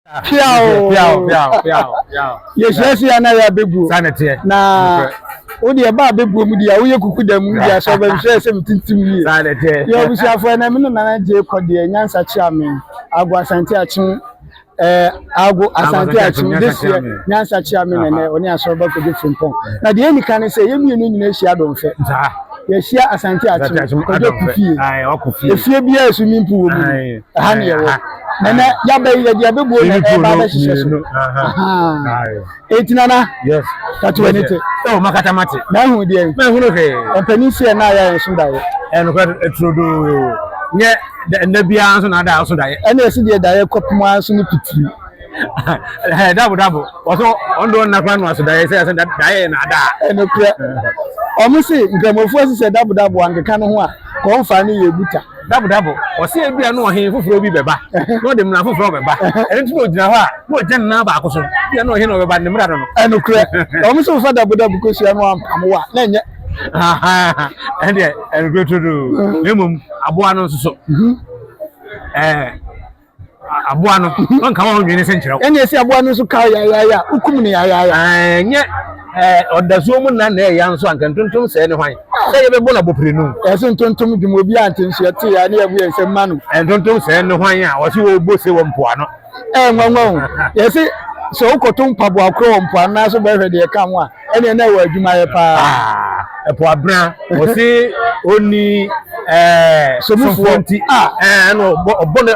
Piaw! Piaw, piaw, piaw, piaw. Yɛhyia si a na yɛ abɛbuo. Saa na ɛteɛ. Na wo deɛ ba abɛbuo mu deɛ woyɛ kuku da mu deɛ sɛ ɔbɛhwɛ sɛ metintim yie. Saa na ɛteɛ. Yɛ abusuafoɔ ɛnɛ me ne Nana Gyee kɔ deɛ nyansa kyea me Ago Asante Akyem ɛɛ Ago Asante Akyem this year nyansa kyea me nɛnɛ ɔne Asɔreba Kwadwo Frimpong. Na deɛ ɛni kan ne sɛ yɛn mmienu nyinaa ahyia Domfɛ. Saa. Yɛahyia Asante Akyem Kwadwo Kufie. Ayi ɔkɔ fie. Efie biara swimming pool wɔ mu no ɛha ne yɛwɔ. Nana yaba yi yɛde abɛbuo na ɛba abɛhyehyɛ so. Eti nana. Yes. Kati w'ani te. Oh makata mate. Na ehu deɛ. Na ehunu hwee. Mpanin si ɛna ayɛ nso daeɛ. Ɛnokorɛ turodoo. Nyɛ nna biara nso na ada nso daeɛ. Ɛna esi deɛ daeɛ kɔpem ara nso ne pitiri. Dabo dabo. Wɔso ɔno deɛ ɔnna koraa no aso daeɛ sɛ ɛsɛ daeɛ yɛ na ada. Ɛnokorɛ. Ɔmo se nkramofoɔ si sɛ dabo dabo ankeka ne ho a kɔnfa ne yɛ buta. Dabodabo, ɔse ebia na ɔhene foforɔ bi bɛba, na ɔde mmara foforɔ bɛba. Ɛno nti na ɔgyina hɔ a, na ɔgyina ne nan baako so. Ebia na ɔhene na ɔbɛba ne mmara no no. Ɛnokorɛ, wɔn nso wofa dabodabo kosua no ampam wo a, na ɛnyɛ. Ɛndeɛ, ɛnokorɛ turodoo. Na mmom, aboa no nso so, ɛɛ. aboa no ɔnka wɔn nwene sɛ nkyerɛw. Ɛna esi aboa no nso kaw yayaaya wokum no yayaaya. Ɛnyɛ ɔdasuo mu nna na ɛya nso anka ntontom sɛɛ ne hwan sɛ yɛbɛbɔ no abɔpirenu. Ɛsɛ ntontom dwuma obi ante nso yɛte ya ne yɛbu yɛn nsɛm ma no. Ntontom sɛɛ ne hwan a wɔse wɔbɔ se wɔ mpoano. Ɛnwanwa o yɛse sɛ wokɔto mpaboa korɔ wɔ mpoano na so bɛhwɛ deɛ ɛka ho a ɛneɛ na ɛwɔ adwumayɛ paa. Ah, ɛpo abena ɔse ɔni ɛɛ Somufoɔ nti ɛɛ ɛna ɔbɔ ɔbɔ ne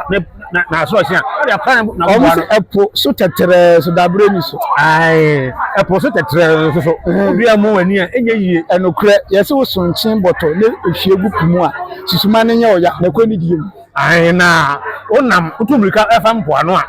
ne n'asorɔkye a ɔde akora ne na ɔmo sɛ ɛpo so tɛtrɛɛ so dabere ni so. Ae ɛpo so tɛtrɛɛ nso so obi a mo w'ani a ɛnyɛ yie. Ɛnokorɛ yɛse wo so nkyen bɔtɔ ne ehwie gu po mu a susuma no nyɛ ɔya na ɛkɔ ne die mu. Ae na wonam wotu mmirika ɛfa mpoano a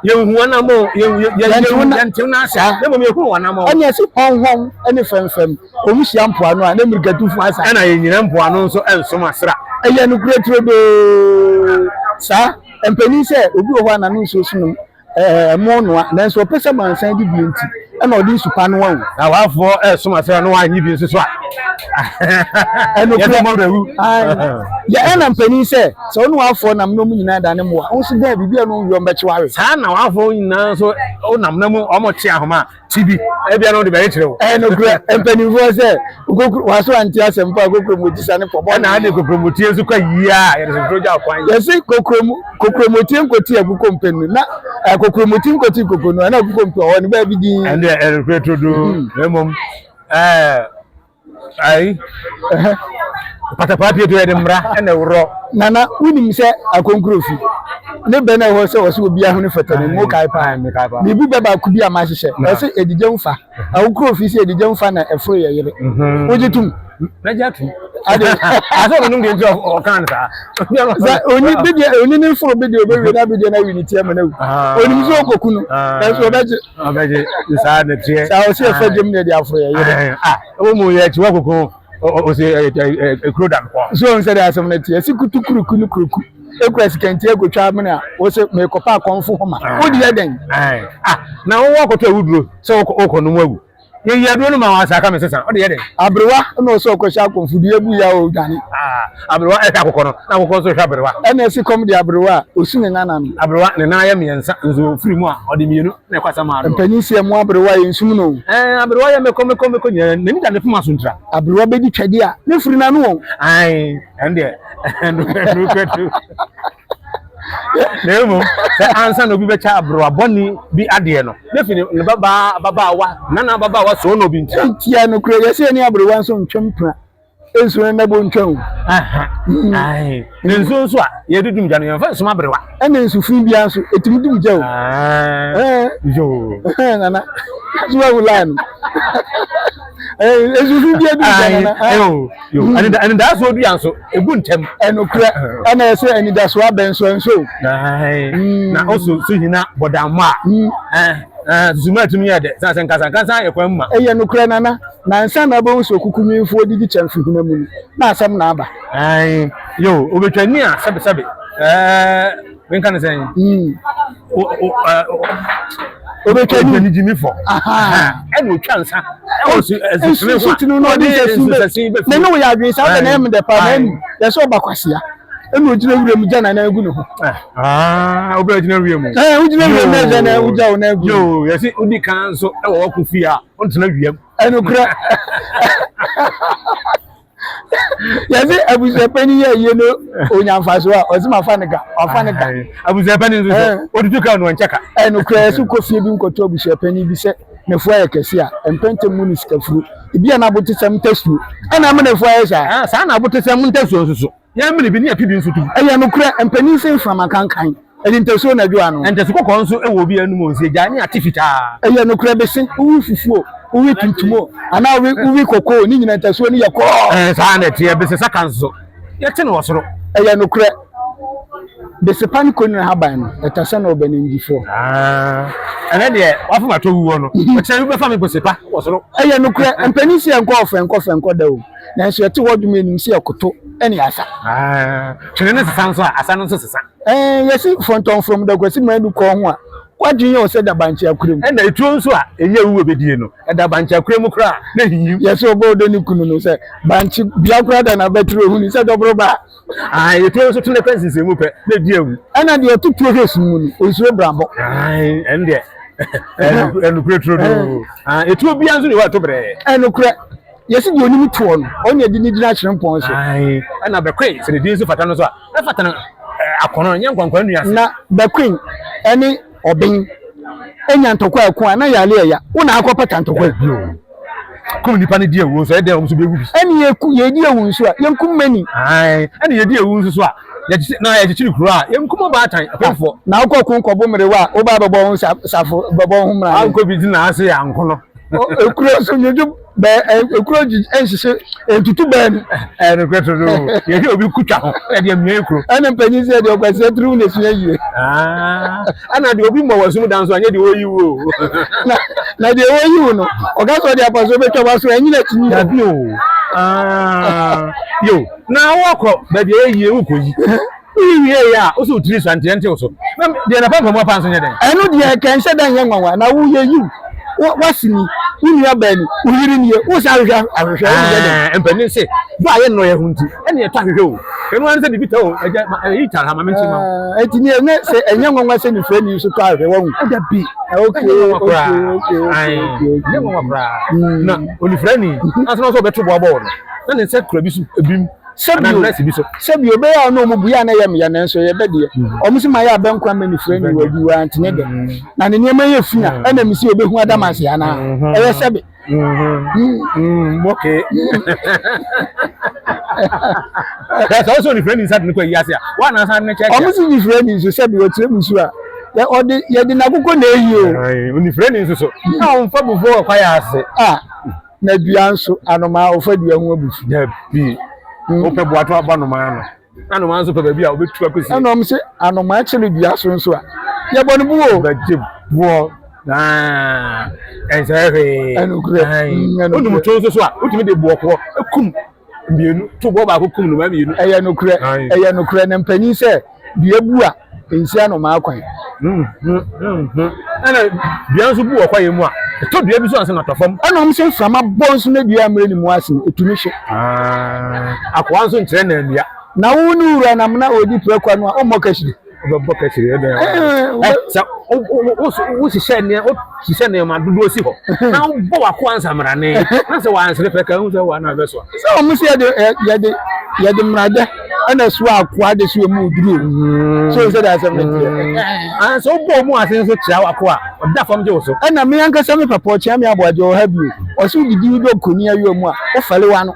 yɛnhu w'anammɔn yɛntew n'ase na mmom yɛhu w'anammɔn. Ɛne ɛse hɔnhɔn ne fɛmfɛm wɔn hyia mpoano a na mmirikatufo asa. Ɛna yɛnyina mpoano nso nsom asra. Ɛyɛ nokorɛ turodoo saa. Mpanin sɛ obi wɔ hɔ a n'ano nsuo so nom ɛmo noa nanso ɔpɛ sɛ mansan di bie nti ɛna ɔde nsu pa noa o. Na w'afoɔ ɛresom asra na w'annye bi nso so a. Ɛnokorɛ yɛ ɛna mpanin sɛ sɛ wo ne w'afoɔ nam na ɔmo nyinaa dane mmoa wo nso dɛn biribi a ɛno nwie ɔmo bɛkye w'awe. Saa na w'afoɔ nyinaa nso wonam na mu ɔmo kye ahoma a ti bi ebia na ɔde bɛkyekyere wo. Ɛyɛ nokorɛ mpanimfoɔ sɛ okokuro w'aso ante asɛm pa a kokuromoti sane pɔ bɔne. Ɛna ade kokuromoti nso kɔ yie a yɛde sontoro gya kwan. Yɛse kokurom kokuromoti nkɔti akukɔ mpenu na eh, kokuromoti nkɔti kokonu ɛna akukɔ mpenu ɔwɔ ne baabi din. Ɛnde ɛyɛ nokorɛ turodoo na mmom ɛɛ. Ayi. Patapaa pie to yɛ de mmara ɛna ɛworɔ. Nana wonim sɛ akonkuro fi ne bɛ na ɛwɔ sɛ ɔsɛ obi ahone fata ne mu kae paa mebu bɛ baako bi a mahyehyɛ ɛsɛ ɛdigya mfa akokuro fi sɛ ɛdigya mfa na ɛforo yɛ yere mhm. wogye tom mɛgye atom ade asɛ ɔno deɛ nti ɔka no saa sɛ oni bideɛ oni ne foro bideɛ ɔbɛwie na bideɛ no awi ne tiɛ ma no awu ah. onim sɛ ɔkɔku no ah. nanso ɔbɛgye ɔbɛgye saa na teɛ saa ɔsɛ ɛfa gyam na ɛde aforo yɛ yere ah ɛwɔ mu yɛ akyiwa koko ɔsɛ ekuro da nkɔ so ɔn sɛ de asɛm no teɛ si kutu kuruku ne kuruku ekura sikanti ekotwa amene a wɔsɛ mekɔpa akɔnfo homa wodi yɛ dɛn ah na wɔwɔ akɔtɔ awuduro sɛ wɔkɔ nom awu Yɛyi aduro no ma wɔn asa aka me sesa ɔde yɛ dɛ. Aberewa na ɔsɛ ɔkɔhyɛ akɔmfo dua bu ya ɔdwane. Ah, aberewa ɛhwɛ akokɔ no na akokɔ nso hwɛ aberewa. Ɛna ɛsi kɔm de aberewa a osu ne nana no. Aberewa ne nan yɛ mmiɛnsa nso ofiri mu a ɔde mmienu na ɛkɔ asam ano. Mpanyin si ɛmo aberewa yɛ nsum no. Ɛɛ aberewa yɛ mekɔ mekɔ mekɔ nyinaa n'ani da ne poma so ntira. Aberewa bɛdi twɛde a ne firi n'ano wɔn. Ae ɛno deɛ ɛno ɛno kɛtu. Na mmom sɛ ansa na obi bɛkyɛ aberewa bɔne bi adeɛ no, na fi ne babaa ababaawa, nana ababaawa sɔɔ na obi ntira. Ntia nokorɛ, yɛsɛ yɛne aberewa nso ntwe mpena, nsuo no nnɛbo ntwa o. Ae, na nsuo nso a yɛde dum gya no, yɛmfa nsoma aberewa. Ɛna nsu fi biara nso, ɛtumi dum gya o. Yoo. Nana, so wahu line no. Nsu fi biara dum gya nana. Yoo, anidasoɔ dua nso, egu ntɛm. Ɛnokorɛ, ɛna ɛsɛ anidasoɔ abɛn nso ɛnso. Na ɔso so hina bɔdammɔ a, susuma atumi yɛ dɛ, sɛ nkasa nkasa yɛ kwan ma. Ɛyɛ nokorɛ nana, na ansa na abɛhu sɛ okukunwinfoɔ didi kyɛmfehena mu no, na asɛm na aba. Yoo, obetwa ni a sɛbesɛbe, ɛɛ. Menka ne sɛn? Obetwa ni gyimi fɔ. Ɛna otwa nsa. Ɛwɔ nsu tunu na ɔde nsasin bɛ. Ne ne wo yɛ adwene saa bɛ na ɛmu dɛ paa na ɛmu yɛ sɛ ɔba kwasia. ɛna ogyina wura mu gya nanan gu ne ho. Ah, obi a ogyina wura mu. Ɛɛ, wogyina wura mu na gya na wogya wo nan gu. Yoo, yɛsi wodi kan nso ɛwɔ wɔko fie a, wontena wia mu. Ɛnokorɛ. Yɛsi abusuapanin yɛ yie no onya nfaso a, ɔsi ma fa ne ka, wafa ne ka. Abusuapanin nso so, otutu ka no ɔnkyɛ ka. Ɛnokorɛ, yɛsi kɔ fie bi nkɔto abusuapanin bi sɛ n'afuo ayɛ kɛse a, mpɛntɛm mu ne sikafuro. Ebi a n'abotesɛm ntasuo. Ɛna ama n'afuo ayɛ saa. Ah, saa na abotesɛm ntasuo nso so. Yɛn mene bi ne yɛpe bi nso tom. Ɛyɛ nokorɛ, mpanin se mframa kankan, ɛde ntasuo na ɛdwo ano. Ntasu kɔkɔɔ nso wɔ obi anum o, nsi agyae ne ate fitaa. Ɛyɛ nokorɛ, bese, wowe fufuo o, wowe tuntum o, anaa wowe wowe kɔkɔɔ o, ne nyinaa ntasuo no yɛ kɔɔ. Ɛɛ, saa na ɛteɛ, bese saka nso, yɛte no wɔ soro. Ɛyɛ nokorɛ, bese pa ne konini haban no, ɛtasa na ɔbɛnandifoɔ. Aa, ɛnɛ deɛ wafom atɔ wuo no, ɔkyena bi bɛfa me bese pa wɔ soro. Ɛyɛ nokorɛ, mpanin se yɛnkɔ ɔfɛnkɔ fɛnkɔ da o. Nanso yɛte hɔ dwom anim sɛ yɛkoto ne asa. Twene no sesa nso a, asa no nso sesa. Ɛɛ, yɛsi fɔntɔmfrɔm da kwasi mmaa du kɔn ho a, w'adwene yɛ wo sɛ da bankye akura mu. Ɛna etuo nso a ɛnyɛ awu ɛbɛdie no, ɛda bankye akura mu koraa na ɛhinhim. Yɛsɛ ɔbɔ ɔdɔ ne kunu no sɛ bankye dua koraa da n'abatiri ohuni sɛ dɔboro ba. Ae, etuo nso tene kɔ nsensɛnmu pɛ na ɛdi awu. Ɛna deɛ ɔto tuo hwɛ sum mu no, ɔnsuro brabɔ. Ae, ɛno deɛ, ɛnokorɛ turodoo. Etuo biara nso ne hɔ a ɛto brɛɛ. Ɛnokorɛ. Yɛsi deɛ onim toɔ no, ɔno na yɛde no gyina kyerɛmpɔn so. Ae, ɛna bɛkoe, sɛ ne din nso fata no nso a, ɛfata no akɔnɔ, nyɛ nkwankwa nnua ase. Na bɛkoe ɛne ɔben anya ntɔkwa ɛko a, na yale ɛya, wo na akɔ pata ntɔkwa yi. Dabi o. Kum nipa no di awu nso, ɛyɛ dɛn wɔn nso bɛwu bi. Ɛne yɛku, yɛdi awu nso a, yɛnkum mani. Ae, ɛne yɛdi awu nso so a, yɛkyekye, na yɛkyekyere kuro a, yɛnkum ɔbaatan, apemfoɔ. Na wokɔ ko nkɔbo mmerewa a, woba bɛbɔ ho safo, bɛbɔ ho mmara. Ankɔ bi gyina ase yɛ anko no. Ekuro nso nwodwo bɛɛ ekuro nhyehyɛ ntutu bɛɛ no. Ɛyɛ nokorɛ to no yɛhwɛ obi kutwa ho ɛde amia ekuro. Ɛna mpanyin sɛ deɛ ɔkwasi atirim na esua yie. Ɛna deɛ obi mmɔ wɔ sum dan so anyɛ deɛ ɔyi wo. Na na deɛ ɔyi wo no ɔka sɛ ɔde apaso bɛtwa wa so ɛnyina akyi. Dabi o. Yo na wakɔ baabi a ɛyɛ yie wokɔ yi. Woyi wieeɛ a, wo sɛ wo tiri so a, nteɛ nte wo so. Na deɛ n'apampam apa nso nyɛ dɛn? Ɛno deɛ ɛka nhyɛ da nyɛ nwanwa. Na wo yɛ yiw, wo w'ase ni, wo nua baa ni, wo yere nie, wo san ahwehwɛ ahwehwɛ, wo nyɛ dɛn? Ɛɛ, mpanin se, dɔ a yɛnnɔ yɛn ho nti, ɛne yɛtɔ ahwehwɛ o. Ɛno ara ne sɛ biribi tɛ o, agya, ma, ɛyi tare ha, ma mente ma wo. Ɛɛ, enti neɛ ɛnyɛ sɛ ɛnyɛ nwanwa sɛ nifirani nso tɔ ahwehwɛ, wahu? Dabi, Okay, ɛnyɛ nwanwa okay, koraa. okay, okay, Ae, okay, okay. ɛnyɛ nwanwa koraa. Na onifirani, ansa na ɔsɛ ɔbɛto boa bɔɔl no, na ne nsa kura bi so, ebim. Sɛbio, sɛbio, ɛbɛyɛ a na wɔn bu yɛ a na ɛyɛ meya nanso ɛyɛ bɛ deɛ. Wɔn si ma yɛ abɛnkwa ma nifirɛ ni wɔ adiwa ntene dɛ. Na ne nneɛma yɛ fi a ɛna mesi obehu adam ase anaa? Ɛyɛ sɛbe. Okay. Sɛ ɔsɛ onifirɛ ni nsa de ne kɔ ayi ase a, wɔn anasa ne kyɛ. Wɔn si nifirɛ ni nso sɛbi ɔkyerɛ mu su a, ɔde yɛde n'akokɔ na eyi o. Onifirɛ ni nso so, na ɔnfa bufuo wɔ kwaeɛ ase. Ah. Na dua nso, anomaa, ɔfa dua ho abufuw. Dabi. Wopɛ boato abɔ anomaa no. Na anomaa nso pɛ baabi a obetu akɔsi. Ɛna wɔn se anomaa kyere dua so nso a, yɛbɔ no bo o. Bɛgye boɔ. Naa, ɛnsɛ hwee. Ɛnokorɛ. Ɛnokorɛ. Wonim to nso so a, wotumi de boɔkoɔ kum mmienu, to boɔ baako kum nnomaa mmienu. Ɛyɛ nokorɛ. Ɛyɛ nokorɛ. Na mpanyin sɛ dua bu a, nsi anomaa kwan. Ɛna dua nso bu wɔ kwaeɛ mu a, ɛtɔ dua bi so ansa na atɔ fam. Ɛna wɔn sɛ mframa bɔ nso na dua mmerɛ ne mu ase no, ɛtumi hye. Akoa nso nkyerɛ na nnua. Na wo ne wura nam na ɔredi prɛko ano a, wommɔ kahyire. Wobɛbɔ kahyire ɛdɛn? Sɛ wohyehyɛ nneɛma wohyehyɛ nneɛma dodoɔ si hɔ na wobɔ w'akoa nsamrane na sɛ wansere pɛ ka hu sɛ woa na bɛsoa. Sɛ wɔn sɛ yɛde yɛde yɛde mmeradɛ ɛna soa akoa de so emu duro mm. so sɛ de asɛm no teɛ. Mm. Ah, sɛ wobɔ mu ase nso kyea w'akoa ɔda fam gye wo so. Ɛna me ankasa me papa ɔkyea me aboagye wɔ ha bio ɔsɛ wodidi wodɔ koni ayɔ mu a wofɛle w'ano.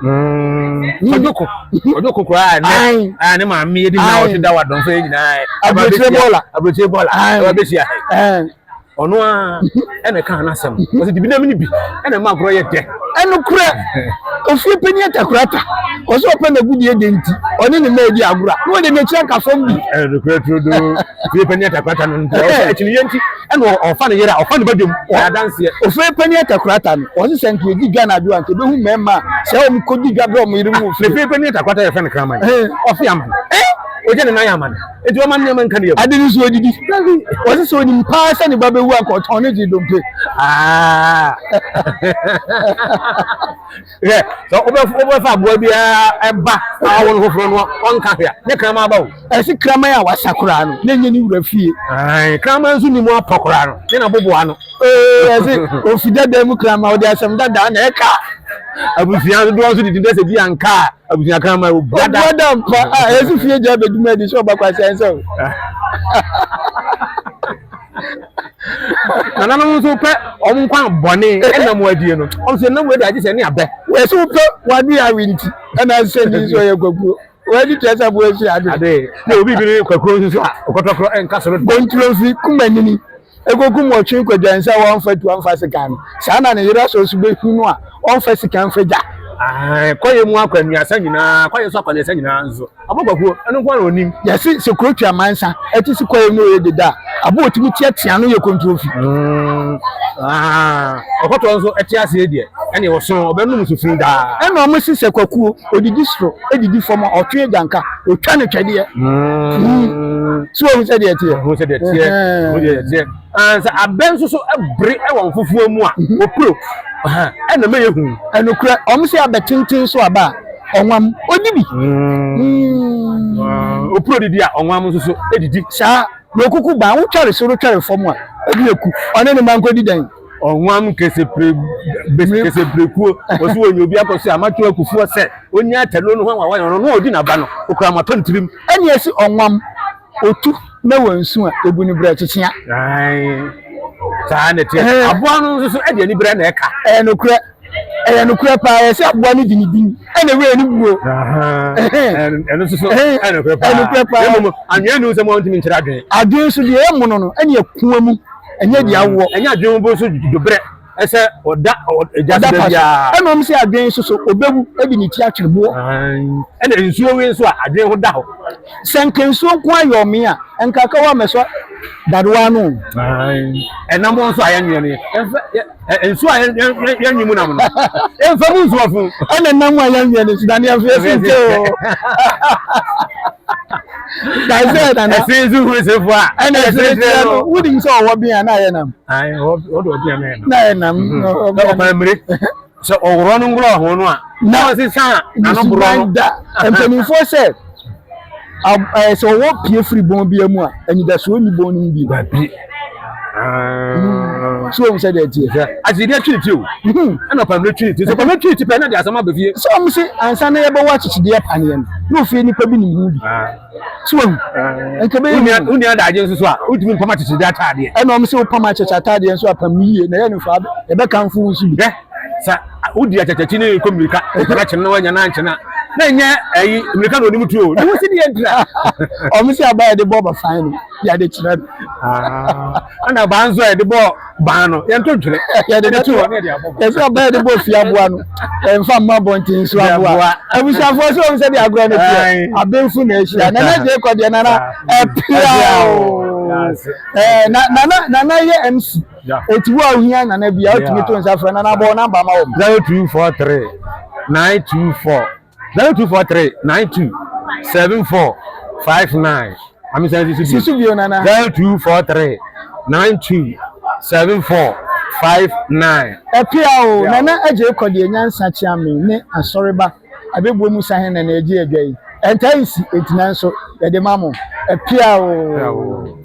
Ɔdwo ko ɔdwo ko koraa ɛnɛ a ne maame yɛ di na ɔte da wadɔmfo yɛ nyinaa aburokyire bɔɔla aburokyire bɔɔla ɛwɔ bɛhyia ɔno a ɛna ɛka n'asɛm ɔsɛ dibi nam ne bi ɛna ɛma agorɔ yɛ dɛ. Ɛnokorɛ ofie panyin atakorata ɔsɛ ɔpɛ n'agudie de nti ɔne ne mma edi agorɔ a na ɔde n'akyi aka fam bi. Ɛnokorɛ turodoo ofie panyin atakorata no nti ɔsɛ akyiniyɛ nti ɛna ɔfa ne yere a ɔfa ne badwam ɔyɛ adanseɛ. Ofie panyin atakorata no ɔsɛ sɛ nka yɛdi dwa anadwo a nka ebehu mmarima a sɛ wɔn kɔdi dwa berɛ wɔn yere mu wɔ fie. Ne fie panyin atakorata yɛfrɛ no kraman ɔfe ama no. Ogye ne nan ama no. Enti ɔma nneɛma nka ne yam. Ade no so odidi. Wɔse sɛ onim paa sɛ ne ba bɛwu anka ɔtɔn no gye dompe. Ah. Hwɛ, sɛ wobɛfa aboa biara ɛba a ɔwo no foforɔ no ɔnka hwɛ a, nyɛ kraman aba o. Ɛse kraman a wasa koraa no, na ɛnyɛ ne wura fie. Ae, kraman nso nim apɔ koraa no, ne na boboa no. Ee, ɛse ofi dada mu kraman, ɔde asɛm dadaa na ɛka. Abusua dodoɔ nso didi dɛ sɛ bi anka a, abusua kraman obua da. Obua da mpa, a ɛse fie gya bɛdum adi sɛ ɔba kwasi ansɛ o. Nananom nso pɛ wɔn nkwa bɔne ɛna mu adie no, wɔn nso ɛnam wei de agye sɛ ne abɛ. Wɔse wopɛ wade awe nti, ɛna sɛ ni nso ɔyɛ kwakuo. Wɔadi kyerɛ sɛ aboa sua ade. Ade na obi bi ne kwakuo nso a ɔkɔtɔkorɔ nka soro. Kontromfi kumanini ekokum ɔtwe kwadwan sɛ wɔmfa tu amfa sekan no. Saa na ne yere asɔ so behu no a ɔmfa sika mfa gya. Ae, kwaeɛ mu akwannuasa nyinaa, kwaeɛ so akwannuasa nyinaa nso, aboa kwakuo, ɛno nko ara na ɔnim. Yɛse sɛ kuro twa amansa ɛte se kwaeɛ mu ɔyɛ deda a, aboa ɔtumi teatea no yɛ kontromfi. Mm, ɔkɔtɔ nso ɛte aseɛ deɛ, ɛne ɔsono, ɔbɛnom nsu fi daa. Ɛna ɔmo se sɛ kwakuo, ɔdidi soro, ɛdidi fam a, ɔtwe agyanka, ɔtwa no twɛdeɛ. Mm. So wɔhu sɛdeɛ ɛteɛ? Ɔhu sɛdeɛ ɛteɛ, ɔhu sɛdeɛ ɛteɛ. Sɛ abɛ nso so bere wɔ mfufuo mu a, mhm. opuro, ɛna mɛyɛ hu. Ɛnokorɛ, ɔmo se abɛ tenten so aba a, ɔnwam, ɔdi bi. Mm. Mm. Opuro didi a, ɔnwam nso so didi. Saa. Na okuku ba, wotware soro tware fam a, ebi eku. Ɔne ne mma nkodi dɛn? Ɔnwam keseprekuo, wɔsi wɔnyɛ obi akɔso amato akufoɔ sɛ onye atɛno no ho anwawa no na ɔdi n'aba no, okura amatɔ ne tirim. Ɛne ɛsi ɔnwam, otu na wɔ nsu a ebu no brɛ kyekyea. Saa na ɛteɛ. Aboa no nso so ɛde anibrɛ na ɛka. Ɛyɛ nokorɛ. Ɛyɛ nokorɛ paa, yɛsɛ aboa no di ne din ɛna wei ne buo. Ɛno nso so ɛyɛ nokorɛ paa. Ɛyɛ nokorɛ paa. Mmom anwea ni sɛ mo ntumi nkyerɛ adwene. Adwene nso deɛ ɛyɛ mono no ɛne ɛkoa mu ɛnyɛ deɛ awoɔ. Ɛnyɛ adwene bo nso dobrɛ ɛsɛ ɔda ɛgya so da biara. Ɛna wɔn sɛ adwene nso so ɔbɛwu ɛde ne ti atwere boɔ. Ɛna nsuo wi nso a adwene ho da hɔ. Sɛ nka nsuo nko ayɛ ɔme a nka aka wɔ amɛsɔ dadewa ano. Ɛnam nso a yɛnwea no yɛmfa nsuo a yɛnwe mu nam no yɛmfa mu nsuo fo. Ɛna nam a yɛnwea no nso na ne yɛmfa yɛsi nte o. Kae nana. Ɛsi nso hu sefo a. Ɛna ɛsi kyerɛ no wonim sɛ ɔwɔ bi a na ayɛ nam. Ɔde ɔbi a na ayɛ nam. Na ayɛ nam. Ɔkwan mmire. Sɛ ɔworɔ no ngorɔ ho no a. Na ɔsesa ano borɔ no. Da mpanimfoɔ sɛ sɛ ɔwɔ pie firi bɔn bi mu a anidasoɔ nni bɔn no mu bi. Dabi. Ah. So wɔn sɛ deɛ teɛ. Akyekyedeɛ twiri ti o. Mhm. Ɛna ɔpamire twiri ti. Sɛ ɔpamire twiri ti pɛ na de asɛm aba fie. Sɛ wɔn se ansa na yɛbɛwɔ akyekyedeɛ paneɛ no na ofie nipa bi nim ho bi. Ah. So wɔn. Ah. Nka bɛyɛ hu. Wonni adagye nso so a wotumi mpam akyekyedeɛ ataadeɛ. Ɛna wɔn se wopam akyekye ataadeɛ nso apam no yie na yɛ no fa yɛbɛkamfo wo nso bi. Hwɛ sɛ wodi akyɛkyɛkyi ne kɔ mmirika wopɛ kyene na wanya na ankyene a na ɛnyɛ ɛyi mmirika na onim tuo ne ho si deɛ ntira. Wɔn se aba yɛde bɔ ɔbafan no yɛde kyerɛ no. Ɛna baa nso a yɛde bɔ ban no yɛnto ntwene yɛde to hɔ na yɛde abɔ ban. Yɛsɛ ɔbaa yɛde bɔ fie aboa no yɛmfa mma abɔnten so aboa. Abusuafoɔ sɛ wɔn sɛ de agorɔ no teɛ abenfo na ahyia nana gye kɔ deɛ nana ɛpia o nana nana yɛ MC eti wo a ohia nana bi a otumi to nsa frɛ nana bɔ namba ma wɔn. 0243 924 0243 92 74 59. Mami sɛ sisi bio. Sisi bio nana. 0243 92 74 59. Ɛpia o nana agye kɔ deɛ nyansa kyea me ne asɔreba abɛbuo mu sahene na na ɛgye adwa yi ɛntaa nsi enti nanso yɛde ma mo ɛpia o.